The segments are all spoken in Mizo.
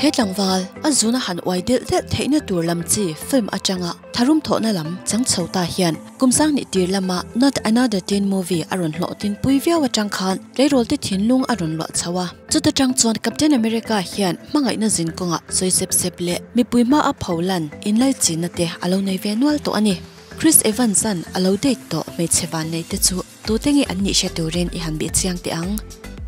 He tlangval, a zuna han uai delh delh theihna tur lam chi film atanga tharum thawhna lam chang chho ta hian kum sanghnih tir lama Not Another Teen Movie a rawn hlawhtin pui viau atang khan tleirawl te thinlung a rawn luah chho a. Chuta tang chuan Captain America hian hmangaihna zin kawngah sawi sep sep leh mipui hma a pho lan inlaichinna te a lo nei ve nual tawh a ni. Chris Evans-a'n a lo date tawh hmeichhe vannei te chu tute nge an nih hre turin i han bih chiang teh ang.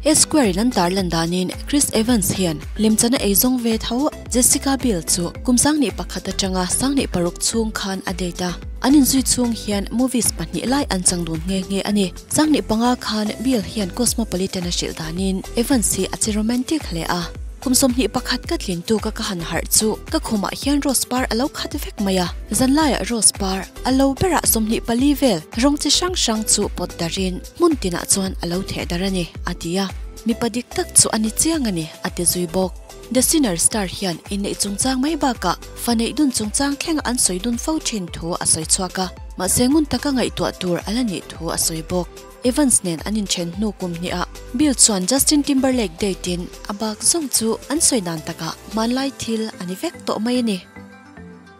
Esquire in an tarlan danin Chris Evans hian lemchana eizawng ve tho Jessica Biel chu kum 2001 atanga 2006 chhung khan a date a. An inzui chhung hian movies pahnih lai an chang dun nghe nghe a ni. 2005 khan Biel hian Cosmopolitan a hrilh danin Evans hi a che romantic hle a. Kum 21 ka tlin tu ka ka han harh chu ka khumah hian rose par a lo khat vek mai a. Zanlaiah rose par a lo berah 24 vel rawng chi hrang hrang chu pawt darin hmun tinah chuan a lo theh dar a ni, a ti a. Mipa dik tak chu a ni chiang a ni, a ti zui bawk. The Sinner star hian inneih chungchang mai bakah fa neih dun chungchang thleng an sawi dun fo thin thu a sawi chhuak a, mahse ngun taka ngaihtuah tur a la nih thu a sawi bawk. Evans nen an inthen hnu kum hniah Bill chuan Justin Timberlake date in a bak zawng chu an sawi dan takah hmanlai thil a ni vek tawh mai a ni.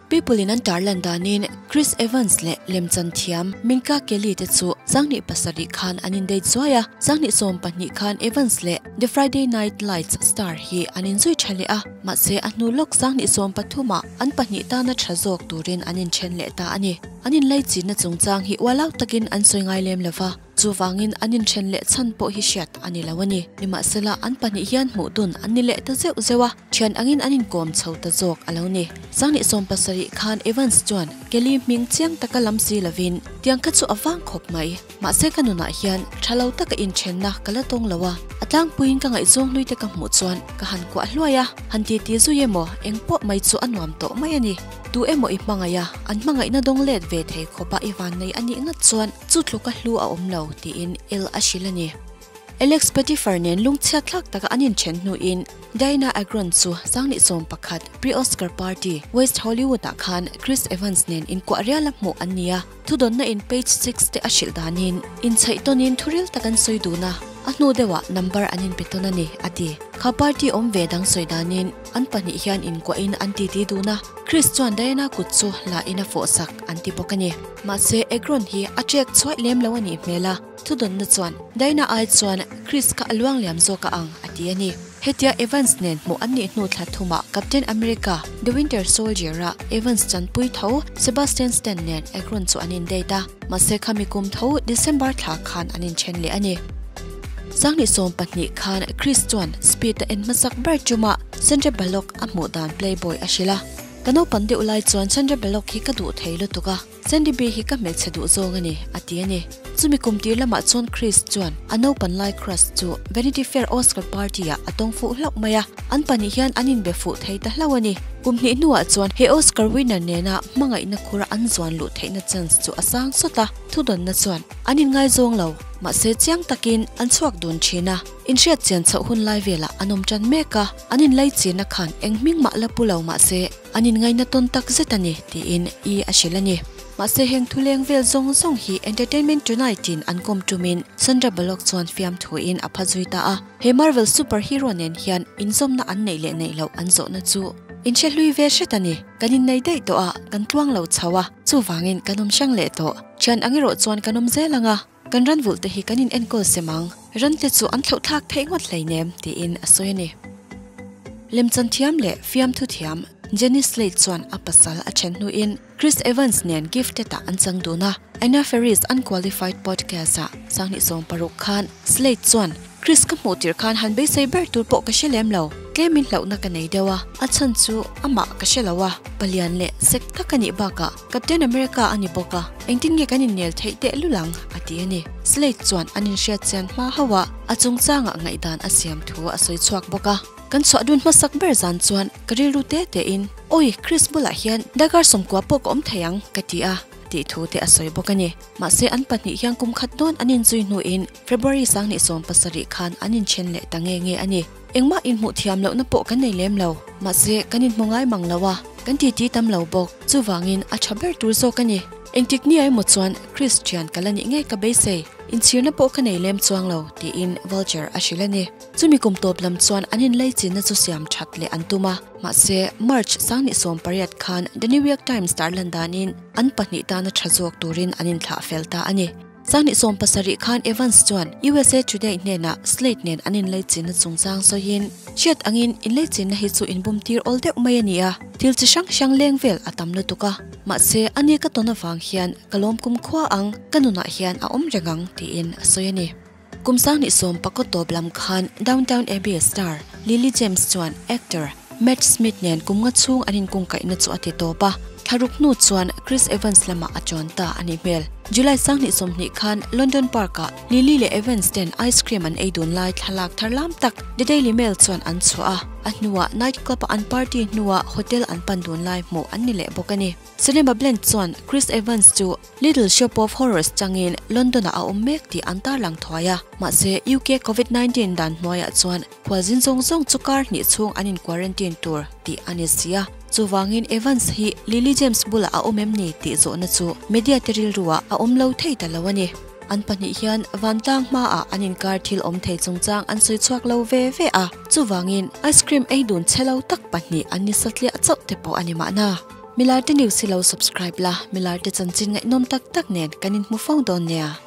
People in an tarlan danin Chris Evans leh lemchan thiam Minka Kelly te chu 2007 khan an indate zuai a, 2012 khan Evans leh The Friday Night Lights star hi an inzui tha leh a, mahse a hnu lawk 2013 ah an pahnih tana tha zawk turin an inthen leh ta a ni. An inlaichinna chungchang hi ualau takin an sawi ngai lem lova. Chuvangin an inthen leh chhan pawh hi hriat a ni lo a ni. Nimahsela, an pahnih hian hmuh dun an ni leh ta zeuh zeuh a, thian angin an inkawm chho ta zawk a lo ni. 2017 khan Evans chuan Kelly hming chiang taka lam si lovin, Tiang kha chu a vang khawp mai. Mahse ka nunah hian tha lo taka inthenna ka la tawng lo a, a tlangpuiin ka ngaihzawng hlui te ka hmuh chuan ka han kuah hluai a, han titi zui emaw eng pawh mai chu a nuam tawh mai a ni. Tu emaw i hmangaih a, an hmangaihna dawng let ve thei khawpa i vannei a nih ngat chuan chu tluka hlu a awm lo, tiin El a hrilh a ni. Alex Pettyfer nen lungchhiat thlak taka an inthen hnuin Dianna Agron chu 2011 pre-Oscar party West Hollywood-ah khan Chris Evans nen inkuah riala hmuh an ni a. Thudawnna in page six te a hrilh danin inchheih tawnin thuril tak an sawi dun a, a hnu deuhah number an inpe tawn a ni, a ti. Kha party awm ve dang sawi danin an pahnih hian inkuahin an titi dun a, Chris chuan Diana kut chu la in a fawh sak an ti bawk a ni. Mahse, Agron hi a ṭek chhuaih lem lo a nih hmel a, thudawnna chuan Diana ai chuan Chris kha a luang liam zawk a ang, a ti a ni. Hetia Evans nen hmuh an nih hnu thla thumah Captain America, The Winter Soldier-a Evans chanpui tho Sebastian Stan nen Agron chu an indate a, mahse khami kum tho December thla khan an inthen leh a ni. 2012 khan Chris chuan Speed-a en hmasak ber tumah Sandra Bullock a hmuh dan Playboy a hrilh a. Ka naupan deuh lai chuan Sandra Bullock hi ka duh thei lutuk a. Sandy Bee hi ka hmelchhe duh zawng a ni, a ti a ni. Chumi kum tir lamah chuan Chris chuan a naupan lai crush chu Vanity Fair Oscar party-ah a tawng fuh hlauh mai a, an pahnih hian an inbe fuh thei ta hlauh a ni. Kum hnih hnuah chuan he Oscar winner nena hmangaihna khura an zuan luh theihna chance chu a sang sawt a, thudawnna chuan an inngaizawng lo, mahse chiang takin an chhuak dun thin a. Inhriat chian chhoh hun lai velah an awm tan mek a, an inlaichinna khan eng hming mah la pu lo mahse, An inngaihna tawn tak zet a ni, tiin E a hrilh a ni. Mahse heng thuleng vel zawng zawng hi Entertainment Tonight in an kawm tumin Sandra Bullock chuan fiamthuin a pha zui ta a. He Marvel superhero nen hian inzawmna an neih leh neih loh an zawhna chu inhre hlui ve hret a ni. Kan innei daih tawh a, kan tluang lo chho a, chuvangin kan awm hrang leh tawh. Thian ang erawh chuan kan awm zel ang a, kan ran vulh te hi kan in enkawl sem ang. Ran te chu an thlauh thlak theih ngawt hleinem, tiin a sawi a ni. Lemchan thiam leh fiamthu thiam Jenny Slate chuan a pasal a then hnuin Chris Evans nen Gifted-ah an chang dun a. Anna Faris Unqualified podcast-ah 2016 khan Slate chuan, Chris ka hmuh tirh khan han beisei ber tur pawh ka hre lem lo, tlemin hlauhna ka nei deuh a, a chhan chu amah ka hre lo a, palian leh sek tak a nih bakah Captain America a ni bawk a, engtin nge kan innel theih teh lul ang? a ti a ni. Slate chuan an inhriat chian hma hauh a, a chungchangah ngaihdan a siam thu a sawi chhuak bawk a. Kan chhuah dun hmasak ber zan chuan ka rilru te tein, Awi, Chris bulah hian darkar 90 pawh ka awm thei ang, ka ti a, tih thu te a sawi bawk a ni. Mahse an pahnih hian kum khat dawn an inzui hnuin February 2017 khan an inthen leh ta nge nge a ni. Engmah inhmuh thiam lohna pawh kan nei lem lo, mahse kan inhmu ngai mang lo a. Kan titi tam lo bawk. Chuvangin a tha ber tur zawk a ni. Engtik ni emaw chuan Chris thian ka la nih ngei ka beisei. Inchhirna pawh ka nei lem chuang lo, tiin Vulture a hrilh a ni. Chumi kum tawp lam chuan an inleichina chu siam that leh an tum a. Mahse, March 2018 khan The New York Times tarlan danin an pahnih tana tha zawk turin an inthlah fel ta a ni. 2017 khan Evans chuan USA Today hnenah Slade nen an inleichina chungchang sawiin, Hriat angin inleichina hi chu inbumtir awl deuh mai a ni a, thil chi hrang hrang leng vel a tam lutuk a. Mahse, a ni ka tawn avang hian ka lawm kum khua ang, ka nunah hian a awm reng ang, tiin a sawi a ni. Kum 2019 tawp lam khan Downtown Abbey star Lily James chuan actor Matt Smith nen kum nga chhung an inkungkaihna chu a ti tawp a, thlaruk hnu chuan Chris Evans lamah a chuan ta a nih hmel. July 2020 khan London Park-ah Lily leh Evans ten ice cream an ei dun lai thlalak thar lam tak The Daily Mail chuan an chhuah a, a hnuah night club-a an party hnuah hotel an pan dun lai hmuh an ni leh bawk a ni. Cinema Blend chuan Chris Evans chu Little Shop of Horrors changin London-ah a awm mek tih an tarlang thuai a, mahse UK Covid 19 dan hnuaiah chuan khualzin zawng zawng chu kar hnih chhung an in quarantine tur tih a ni si a. Chuvangin Evans hi Lily James bulah a awm em ni tih zawhna chu media te rilruah a awm lo thei ta lo a ni. An pahnih hian vantlang hmaah an inkar thil awm thei chungchang an sawi chhuak lo ve ve a, chuvangin ice cream ei dun chhe lo tak pahnih an ni satliah chauh te pawh a ni mahna. Milarte News hi lo subscribe la, Milarte chanchin ngaihnawm tak tak nen kan inhmu fo dawn nia.